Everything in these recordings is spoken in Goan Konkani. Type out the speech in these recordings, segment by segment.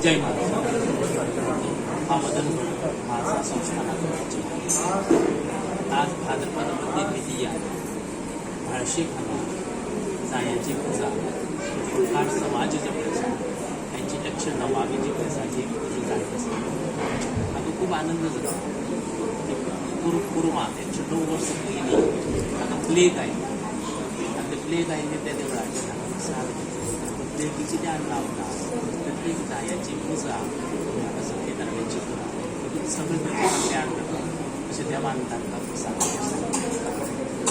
जय महाराज. हांव मदन भट, म्हाळसा संस्थानाचो. आज भाद्रपद मध्य द्वितीया म्हाळशेक हांगा जायांची पुजा, फुलकार समाज जो पळय आसा तांची 109वी जी पळय आसा जी पुजा जायत आसा. म्हाका खूब आनंद जाता की कुर्मा 109 वर्सां पयलीं हांगा प्लेग आयली आनी ते प्लेग आयिल्ले त्या वेळाचेर हांगा साद प्लेगीची ध्यान लावता प्रत्येक जायाची पुजा हांगा सत्यनारायणाची पुजा, तितून सगळें तांचें कल्याण जाता अशें देवान तांकां सांगलें.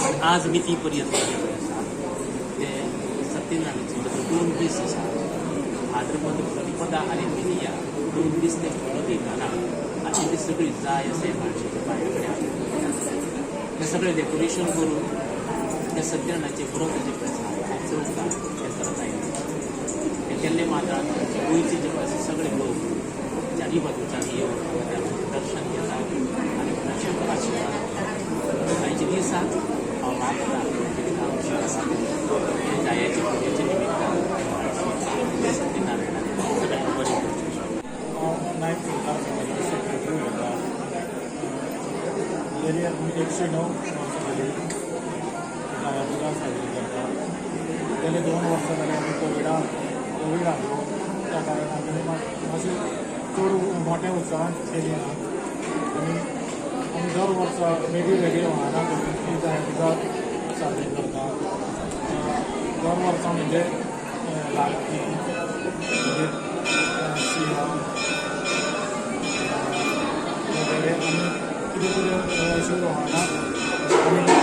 आनी आज मिती पर्यंत जे पळय आसा ते सत्यनारायणाचे व्रत 2 दीस आसा. भाद्रपद प्रतिपदा आनी द्वितीया 2 दीस ते व्रत दिताना आनी ती सगळी जाय अशें म्हाळशेच्या पांया कडेन हाडून ते सगळें डेकोरेशन करून त्या सत्यनारायणाचें व्रत जें पळय आसा तें चवदा तें करता येता. ते केल्ले मात्रान गोंयचे जे पळय आसा सगळे लोक चारी बाजूच्यान येवन हांगा देवाचें दर्शन घेतात आनी ताचे आशिर्वाद घेतात. आयच्या दिसाक हांव मागता कितें आवश्यक आसा ते जायाचे पुजेच्या निमित्तान सत्यनारायणान सगळ्यांक बरें करचें. हांव नायक फुलकार समाजाचो सेक्रेटरी उलयतां. गेली आमी 109 वर्सां जाली जाया पुजा साजरी करता. गेले 2 वर्सां जालीं आमी कोविड आसलो, त्या कारणान आमी मातशें चड मोठ्या उत्सवान केली ना. आनी आमी दर वर्सा वेगळी वेगळी वाहनां करून ही जाया पुजा साजरी करता. दर वर्सा म्हणजे लालकी, मागीर सिंह वगैरे आनी कितें कितें अशीं वाहनां आमी